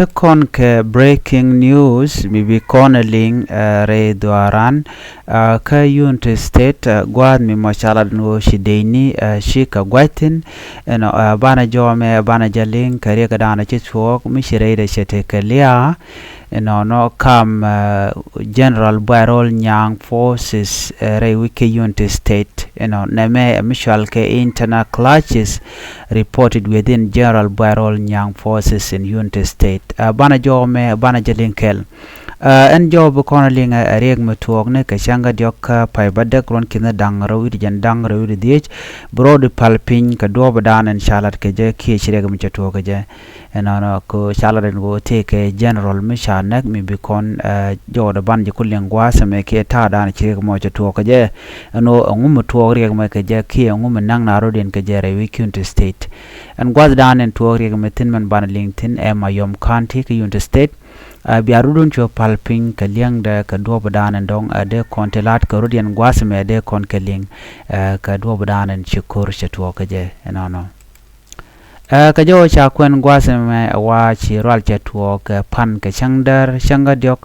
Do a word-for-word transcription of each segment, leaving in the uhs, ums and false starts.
Ti kɔn kɛ breaking news mi bi kɔn ɛ liŋ rɛy dhuaaran. Kä Unity State, gua̱a̱th mi mɔ ca lat ni ɣöö ci dec ni ci kɛ gua̱c thi̱n. Ɛnɔ banɛ jɔɔmɛ banɛ jɛ liŋ kɛ riɛk danɔ ci thuɔɔk mi ci rɛydɛ cɛ tekɛ lia̱a̱. Ɛnɔnɔ kam General Buayrol Nyaŋ forces rɛy wi̱c kɛ Unity State. Ɛnɔ nɛmɛ ɛ mi cual kɛ internal clashes reported within General Buayrol Nyaŋ forces in Unity State. Banɛ jɔɔmɛ banɛ jɛ liŋ kɛl. Ɛn jɔɔk bi kɔn liŋ ɛ riɛk mi tuɔɔk ni kɛ cäŋ kä diɔk kä pay bädäk ruɔ̱n ki̱n da̱ŋ rɛw wi̱cdɛ jiɛn da̱ŋ rɛw wi̱cdɛ dhieec. Bi rɔɔdu pal piny kɛ duɔ̱ɔ̱p dan ɛn ca lat kɛ jɛ kiɛ ci riɛk mi cɛ tuɔɔk kɛ jɛ. Ɛnɔnɔ kɛ ca lat ɛn ɣöö tëëkɛ general mi ca näk mi bi kɔn jɔɔkdɛ ban ji̱ ku liŋ gua̱a̱th ɛmɛ kiɛ ta̱a̱ dan ci riɛk mɔ cɛ tuɔɔk kɛ jɛ. Ɛn ɣöö ɛŋu mi tuɔɔk riɛk mɛ kɛ jɛ kiɛ ɛŋu mi näk na rɔ̱diɛn kɛ jɛ rɛy wi̱c Unity State. Ɛn gua̱a̱th dan ɛn tuɔɔk riɛk mɛ thi̱n mɛn banɛ liŋ thi̱n ɛ Mayom County kä Unity State. Bia rut wun cuɛ pal piny kɛ li̱eŋdɛ kɛ duɔ̱ɔ̱p dan ɛn dɔ̱ŋ ɛ dee kɔn ti la̱t kɛ rut yɛn gua̱a̱th mɛ ɛ dee kɔn kɛ li̱eŋ kɛ duɔ̱ɔ̱p dan ɛn ci ko̱r cɛ tuɔɔk kɛ jɛ ɛnɔnɔ. Kɛ jɔw ca kuɛn gua̱a̱th mɛ ɛ wa ci rual cɛ tuɔɔk kɛ pan kɛ cäŋ däär cäŋ kä diɔ̱k.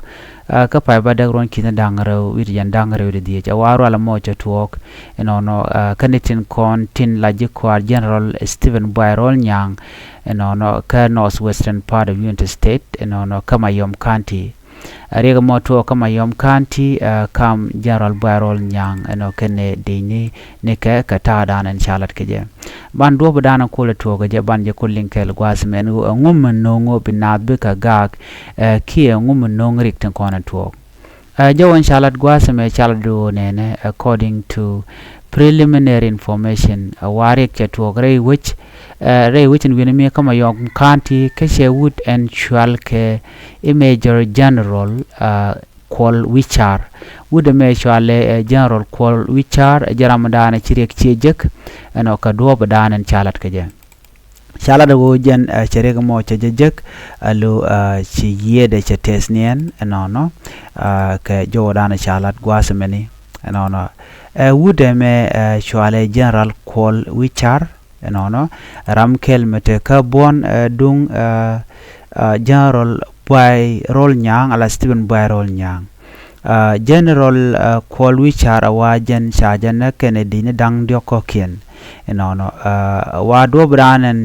Kä pay bädäk ruɔ̱n ki̱n da̱ŋ rɛw wi̱cdɛ jiɛn da̱ŋ rɛw wi̱cdɛ dhieec ɛ wa rual mɔ cɛ tuɔɔk. Ɛnɔnɔ kä ni tin kɔn tin la ji̱ kua̱r General Stephen Buayrol Nyaŋ. Ɛnɔnɔ kä north western part of Unity State ɛnɔnɔ kä Mayom County. Riɛk mɔ tuɔɔk kä Mayom County kam General Buayrol Nyaŋ ɛnɔ kɛnɛ dec ni ni kɛ kɛ ta̱a̱ dan ɛn ca lat kɛ jɛ. Ban duɔ̱ɔ̱p dan ɛn kulɛ tuɔɔk kɛ jɛ ban jɛ kul liŋ kɛl gua̱a̱th mɛn ɣöö ɛŋu mi no̱o̱ŋ ɣöö bi naath bikɛ gaak kiɛ ɛŋu mi no̱o̱ŋ riɛk tin kɔn ɛn tuɔɔk. Jɔw ɛn ca lat gua̱a̱th ɛmɛ ca lat do̱o̱ nɛnɛ according to preliminary information ɛ wa riɛk cɛ tuɔɔk rɛy wec. Rɛy wec ɛn wi̱n mi kä Mayom County kä cɛ wut ɛn cual kɛ i Major General Kuɔl Wi̱caar. Wut ɛmɛ cual ɛ General Kuɔl Wi̱caar ɛ jɛ ram dan ɛ ci riɛk ciɛ jek. Ɛnɔ kɛ duɔ̱ɔ̱p dan ɛn ca lat kɛ jɛ. Ca lat ɛ ɣöö jɛn cɛ riɛk mɔ cɛ jɛ jek. Alo ci yiëëdɛ cɛ tɛth niɛn ɛnɔnɔ. Kɛ jɔw dan ca lat gua̱a̱th mɛni ɛnɔnɔ. Ɛ wut ɛmɛ cual ɛ General Kuɔl Wi̱caar ɛnɔnɔ. Ram kɛl mɛ te kä buɔ̱n duŋ General Buayrol Nyaŋ ala Stephen Buayrol Nyaŋ. General Kuɔl Wi̱caar a wa jɛn ca jɛn ɛ kɛnɛ dec ni da̱ŋ diɔ̱k kɔ̱kiɛn. Ɛnɔnɔ wa duɔ̱ɔ̱p dan ɛn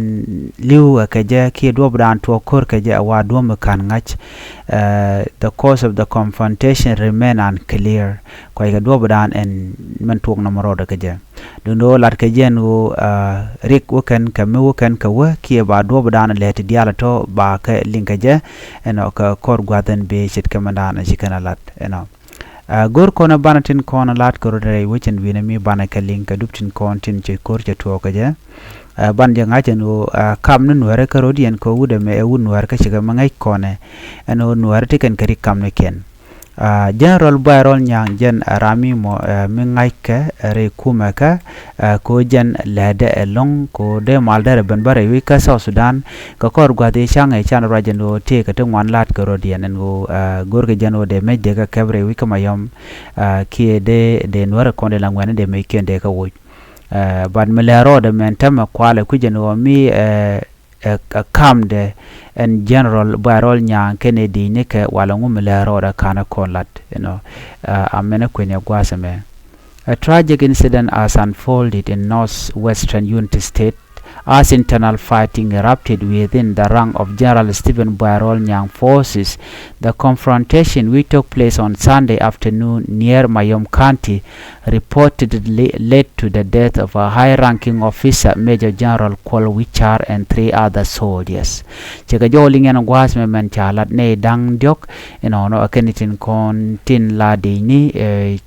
li̱w ɛ kɛ jɛ kiɛ duɔ̱ɔ̱p dan tuɔɔk ko̱r kɛ jɛ a wa duɔ̱ɔ̱p mi ka̱n ŋa̱c. The cause of the confrontation remain unclear. Kuackɛ duɔ̱ɔ̱p dan ɛn mɛn tuɔɔk nɔmɔ rɔɔdɛ kɛ jɛ. Duundɛ ɣöö lat kɛ jɛ ɛn ɣöö riɛk wä kɛn kɛ mi wä kɛn kɛ wä kiɛ ba duɔ̱ɔ̱p dan lɛt ti diaal tɔ̱ ba kɛ liŋ kɛ jɛ. Ɛnɔ kɛ kɔr gua̱th ɛn bee ce̱tkɛ mɛn dan ci kɛn a lat ɛnɔ. Go̱r kɔn ɛ banɛ tin kɔn ɛ lat kɛ rot rɛy wecɛn wi̱nɛ mi banɛ kɛ liŋ kɛ dup tin kɔn tin ci ko̱r cɛ tuɔɔk kɛ jɛ. Ban jɛ ŋa̱c ɛn ɣöö kam ni nuäärä kä rot yɛn kɛ wut ɛmɛ ɛ wut nuäär kä cikɛ mi ŋäc kɔnɛ. Ɛn ɣöö nuäärä ti kɛn kɛ rik kam ni kɛn. General Buayrol Nyaŋ jɛn ram mi mɔ mi ŋa̱ckɛ rɛy kumɛ kä. Ko jɛn lɛ̱dɛ ɛlɔ̱ŋ ko dee mal derɛ ben bä rɛy wi̱c kä South Sudan. Kɛ kɔr gua̱th i̱ ca̱ŋ i̱ can ruac ɛn ɣöö tëëkɛ ti ŋuan la̱t kɛ rot yɛn ɛn ɣöö go̱rkɛ jɛn ɣöö dee mec dee kɛ kɛp rɛy wi̱c kä Mayom. Kiɛ dee dee nuäärä kɔn dee la ŋuɛ̈ni dee mec kiɛn dee kɛ woc. But mi lɛ rɔɔdɛ mɛn tämɛ kualɛ kui̱c ɛn ɣöö mi ɛ ɛ kamdɛ ɛn General Buayrol Nyaŋ kɛnɛ dec ni kɛ walɛ ŋu mi lɛ rɔɔdɛ ka̱n ɛ kɔn lat ɛnɔ. Amɛn ɛ kuɛn ɛ gua̱a̱th ɛmɛ. A tragic incident has unfolded in northwestern Unity State as internal fighting erupted within the rank of General Stephen Buayrol Nyaŋ forces. The confrontation, which took place on Sunday afternoon near Mayom County, reportedly led to the death of a high-ranking officer, Major General Kuol Wichar, and three other soldiers. Cɛ kɛ jɔw liŋ ɛn gua̱a̱th mɛ mɛn ca lat nɛy da̱ŋ diɔ̱k. Ɛnɔnɔ ɛ kɛn tin kɔn tin la dec ni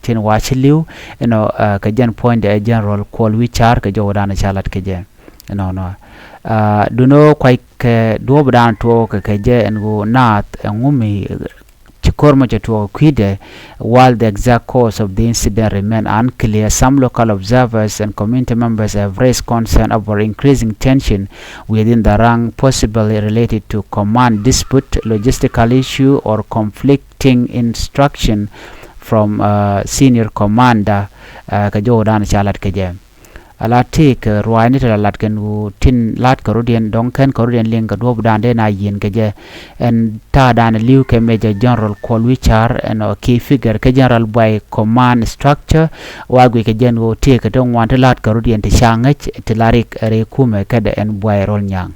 tin wa ci li̱w. Ɛnɔ kɛ jɛn puɔ̱nydɛ ɛ General Kuol Wichar kɛ jɔw dan ca lat kɛ jɛ. Ɛnɔnɔ duno kuay kɛ duɔ̱ɔ̱p dan tuɔɔk kɛ kɛ jɛ ɛn ɣöö naath ɛŋu mi ci ko̱r mɔ cɛ tuɔɔk kui̱dɛ. While the exact cause of the incident remain unclear, some local observers and community members have raised concern over increasing tension within the rank, possibly related to command dispute, logistical issue, or conflicting instruction from senior commander. Kɛ jɔw dan ca lat kɛ jɛ. Ala tëëkɛ ruaacni ti la lat kɛn ɣöö tin la̱tkɛ rɔ̱diɛn dɔ̱ŋ kɛn kɛ rɔ̱diɛn liŋ kɛ duɔ̱ɔ̱pdan dee na yieen kɛ jɛ. Ɛn ta̱a̱dan li̱w kɛ Major General Kuɔl Wi̱ca̱r ɛn ɔ key figure kä General Buay command structure. Wa guic kɛ jɛn ɣöö tëëkɛ ti ŋuan ti la̱tkɛ rɔ̱diɛn ti ca ŋäc ti la rik rɛy kumɛ kädɛ ɛn Buay Rɔl Nyaŋ.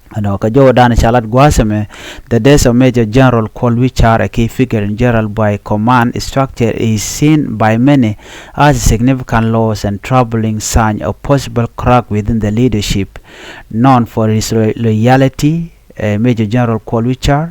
Ɛnɔ kɛ jɔwdan ca lat gua̱a̱th ɛmɛ, the death of Major General Kuɔl Wi̱ca̱r, a key figure in General Buay command structure, is seen by many as a significant loss and troubling sign of possible crack within the leadership. Known for his lo- loyalty, uh, Major General Kuɔl Wi̱ca̱r,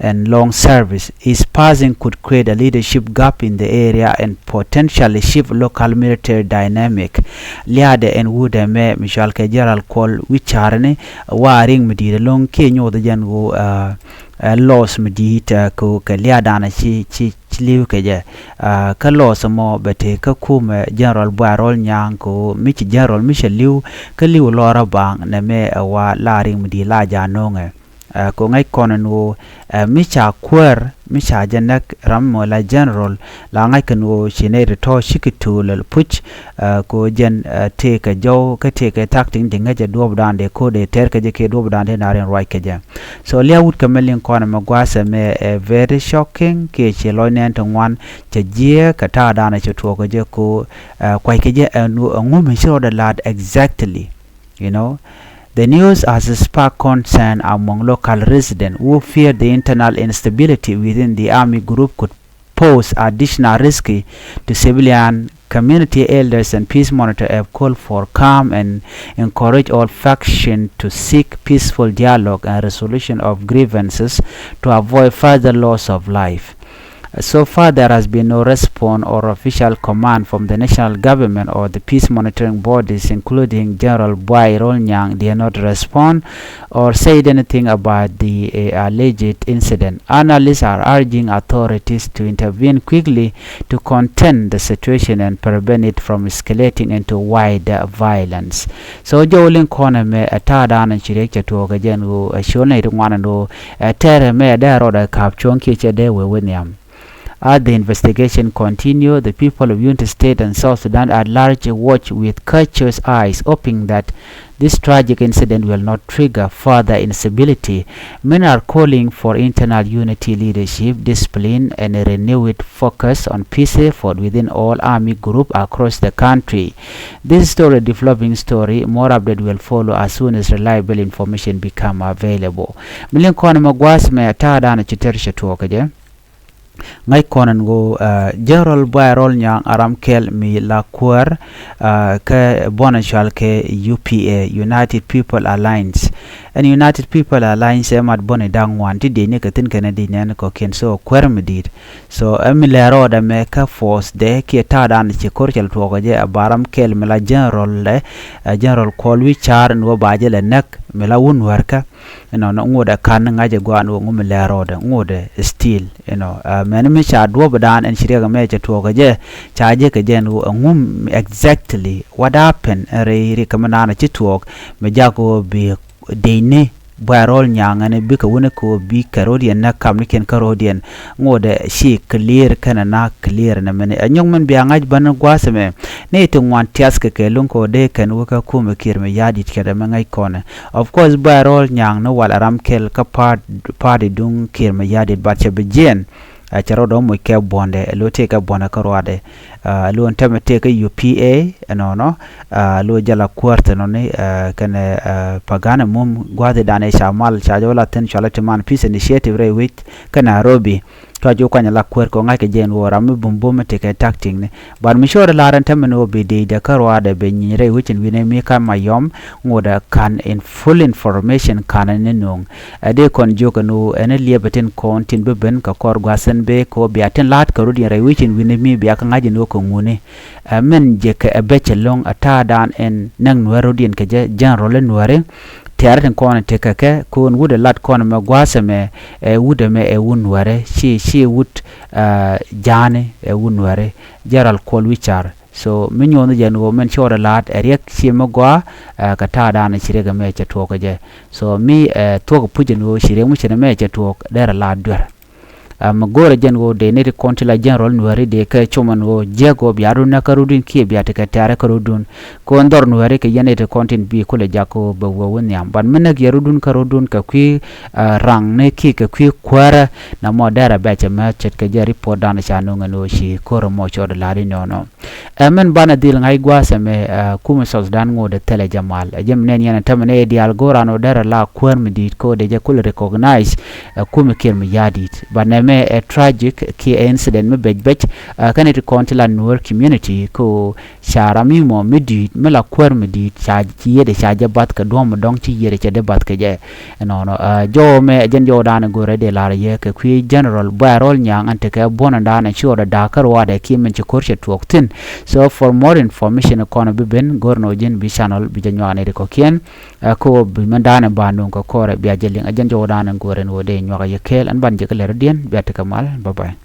and long service, his passing could create a leadership gap in the area and potentially shift local military dynamic. Lia̱a̱dɛ ɛn wut ɛmɛ mi cɔal kɛ General Kuɔl Wi̱ca̱r ni, wa riŋ mi di̱i̱t ɛlɔ̱ŋ kiɛ nyoth jɛn ɣöö, uh, uh, loss mi di̱i̱t, uh, kɛ, kɛ lia̱a̱dan ci, ci, ci li̱w kɛ jɛ. Uh, kä loss ɛmɔ bɛ te kä kumɛ General Buay Rɔl Nyaŋ kɛ ɣöö mi ci General mi cɛ li̱w kä li̱w lɔrä baŋ nɛmɛ, uh, wa la riŋ mi di̱i̱t la ja̱ no̱o̱ŋɛ. Uh, kɛ ŋäc kɔn ɛn ɣöö, uh, mi ca kuäär mi ca jɛ näk ram mɔ la General, la ŋa̱c kɛn ɣöö ci nɛy ti tɔ̱ cikɛ to̱o̱l puc, uh, kɛ ɣöö jɛn, uh, tëëkɛ jɔw kä tëëkɛ tactic ti ŋäcɛ duɔ̱ɔ̱pdan dee ko̱dɛ tɛr kɛ jɛ kiɛ duɔ̱ɔ̱pdan dee na rin ruac kɛ jɛ. So lia̱a̱ wut kɛ mɛ liŋ kɔn ɛmɛ gua̱a̱th ɛmɛ ɛ very shocking kiɛ ci lɔc nɛn ti ŋuan cɛ jiääk kɛ ta̱a̱dan cɛ tuɔɔk kɛ jɛ kɛ ɣöö, uh, kuac kɛ jɛ ɛn ɣöö ɛŋu mi ci rɔɔdɛ la̱t exactly. You know, the news has sparked concern among local residents who fear the internal instability within the army group could pose additional risk to civilian community. Elders and peace monitor have called for calm and encourage all factions to seek peaceful dialogue and resolution of grievances to avoid further loss of life. So far, there has been no response or official command from the national government or the peace monitoring bodies, including General Buay Rol Nyaŋ, did not respond or said anything about the, uh, alleged incident. Analysts are urging authorities to intervene quickly to contain the situation and prevent it from escalating into wider violence. So jɔw liŋ kɔn ɛmɛ ɛ ta̱a̱dan ci riɛk cɛ tuɔɔk ɛ jɛn ɣöö ɛ ciöl nɛy ti ŋuan ɛn ɣöö ɛ tɛɛr ɛmɛ ɛ dee rɔɔdɛ ka̱p cuɔ̱ŋ kiɛ cɛ dee wee wee nhiam. As the investigation continue, the people of Unity State and South Sudan at large watch with cautious eyes, hoping that this tragic incident will not trigger further instability. Many are calling for internal unity, leadership, discipline, and a renewed focus on peace effort within all army groups across the country. This story, developing story, more update will follow as soon as reliable information become available. Mi liŋ kɔn ɛmɛ gua̱a̱th ɛmɛ ta̱a̱dan ci tɛr cɛ tuɔɔk kɛ jɛ. Ŋäc kɔn ɛn ɣöö, uh, General Buay Rol Nyaŋ a ram kɛl mi la kuäär, uh, kä buɔ̱n ɛ cɔal kɛ U P A, United People Alliance. Ɛn United People Alliance ɛ mat buɔ̱n i̱ da̱ŋ ŋuan ti diecni kɛ thi̱n kɛnɛ diec nɛn kɔ̱kiɛn, so kuäär mi di̱i̱t. So ɛ mi lɛ rɔɔdɛ mɛ kä force dɛ kiɛ ta̱a̱dan ci ko̱r cɛ lɛ tuɔɔk kɛ jɛ ɛ ba ram kɛl mi la General dɛ, uh, General Kuɔl Wi̱ca̱r ɛn ɣöö ba jɛ lɛ näk mi la wun wärkä. Ɛnɔ ŋot ɛ ka̱n ŋa̱c ɛ gua̱a̱n wä ŋum lɛr rɔɔdɛ ŋot ɛ still, you know, uh, mɛn mi ca duɔ̱pdan ɛn ci riɛk ɛmɛ cɛ tuɔɔk kɛ jɛ, ca jɛ kɛ jɛ ɛn wä ŋum exactly what happened ɛn rɛy riɛk kɛ mi naan ɛ ci tuɔɔk mi jak wä bi dec ni Buay Rol Nyaŋ ɛn bikɛ wuni kɛ wä bi kɛ rɔ̱diɛn nä kam ni kiɛn kä rɔ̱diɛn. Ŋot ɛ ci clear kɛnɛ na clear ɛn ɛmɛni ɛ nyɔk min bia ŋa̱c bän gua̱a̱th ɛmɛ. Ni ti ŋuan tiath kɛ kɛ luŋ kɛ wä dee kɛn wä kä kumɛ Kiir mi ya̱a̱ di̱t kɛn ɛmɛ ŋa̱c kɔnɛ. Of course, Buay Rol Nyaŋ ni wal ram kɛl kä part, part iduŋ Kiir mi ya̱a̱ di̱t, but cɛ bi jiɛn. Ɛ cɛ rɔɔdɛ wä moc kɛ buɔ̱ndɛ, ɛ lo̱ tëë kɛ buɔ̱ndɛ kä ruaadɛ. Ɛ lo̱ ɛn tämɛ tëë kɛ U P A, ɛnɔnɔ. Ɛ lo̱ jɛ la kuäär thin nɔni, ɛ kɛnɛ, ɛ Pagani Mum gua̱thidan ɛ ca mal, ca jɛ wä la thi̱n cɔalɛ ti man Peace Initiative rɛy wec kä Nairobi. Tɔ̱ cu kuany ala kuäär kɛ ŋa̱ckɛ jɛ ɛn ɣöö ram mi bumbum mi tekɛ tactic ni. But mi cɔɔdɛ la̱r ɛn tämɛ ni ɣöö bi dee dee kä ruaadɛ bɛ nyiny rɛy wecin wi̱nɛ mi ka̱n Mayɔm, ŋotdɛ ka̱n in full information ka̱n ɛn ni nuɔ̱ŋ. Ɛ dee kɔn jiök ɛn ɣöö ɛn liɛpɛ tin kɔn tin bi ben kɛ kɔr gua̱th ɛn bee kɛ ɣöö bia tin la̱a̱t kɛ rɔ̱diɛn rɛy wecin wi̱nɛ mi bia kɛ ŋa̱c ɛn ɣöö kɛ ŋuni. Ɛ mɛn jɛ kɛ ɛ bɛc ɛlɔ̱ŋ ɛ ta̱a̱dan ɛn näk nuäär rɔ̱diɛn kɛ jɛ general in nuääri. Tiaarä tin kɔn tekɛ kɛ ko̱n wut ɛ lat kɔn ɛmɛ gua̱a̱th ɛmɛ, ɛ wut ɛmɛ ɛ wut nuäärɛ, ci, ci wut, ɛ ja̱a̱ni ɛ wut nuäärɛ, General Kuɔl Wi̱ca̱r. So mi nyuɔ̱th ni jɛ ni ɣöö mɛn cɔɔdɛ la̱a̱t ɛ riɛk ci mi gɔaa, ɛ kɛ ta̱a̱dan ci riɛk ɛmɛ cɛ tuɔɔk kɛ jɛ. So mi, ɛ thuɔ̱k puc ni ɣöö ci riɛk mi cɛ ni mɛ cɛ tuɔɔk derɛ la̱a̱t duer. Ɛ, mi go̱o̱rɛ jɛn ɣöö dee ni ti kɔn ti la general Nuääri dee kɛ com ɛn ɣöö jiäk ɣöö bia run nä kä run dun kiɛ bia ti kɛ tɛ̈rɛ kä run dun. Kɛ ɣöö dhɔr Nuääri kɛ yɛn ni ti kɔn tin bi kulɛ jak kɛ ɣöö bɛ wä wä nhiam. But mi näk yɛ run dun kä run dun kɛ kui̱, ɛ, raŋni kiɛ kɛ kui̱ kuäärä, na mɔ dɛrɛ bɛ cɛ mɛ ce̱tkɛ jɛ report dan ca nöŋ ɛn ɣöö ci ko̱r ɛmɔ cɔɔd la̱r inɔnɔ. Ɛ, mɛn banɛ dhil ŋa̱c gua̱a̱th ɛmɛ, ɛ, kumɛ South Sudan ŋot ɛ thilɛ jɛ mal. Ɛ, jɛ mi nɛn yɛn ɛ tämɛ nɛ diaal go̱o̱r an ɣöö derɛ la kuäär mi di̱i̱t kä ɣöö dee jɛ kulɛ recognize, ɛ, kumɛ kiɛr mi ya̱a̱ di̱i̱t. But nɛmɛ ɛ tragic kiɛ ɛ incident mi bec bec, ɛ, kɛnɛ ti kɔn ti la Nuer community kä ɣöö ca ram mi mɔ mi di̱i̱t mi la kuäär mi di̱i̱t ca yiëëdɛ ca jɛ bath kɛ duɔ̱ɔ̱m mi dɔ̱ŋ ci yiëëdɛ cɛ dee bath kɛ jɛ. Ɛnɔnɔ, ɛ, jɔwä mɛ ɛ jɛn jɔwä danɛ go̱rɛ dee lar yɛ kɛ kui̱ general Buay Rol Nyaŋ ɛn tekɛ buɔ̱n ɛn danɛ ci ɣɔt ɛ da̱a̱k kä ruaadɛ kiɛ min ci ko̱r cɛ tuɔɔk thi̱n. So for more information kɔn bi ben go̱r nɔ ji̱n bi channel bi jɛ nyuak ni ri kɔkiɛn. Ɛ, kä wä bi mɛn danɛ ba nuŋ kɛ kɔrɛ bia jɛ liŋ ɛ jɛn jɔwä danɛ go̱rɛ ni wä dee nyuak yɛ kɛɛl ɛn ban jɛ kɛ lɛr diɛn bia tekɛ mal. Bye bye.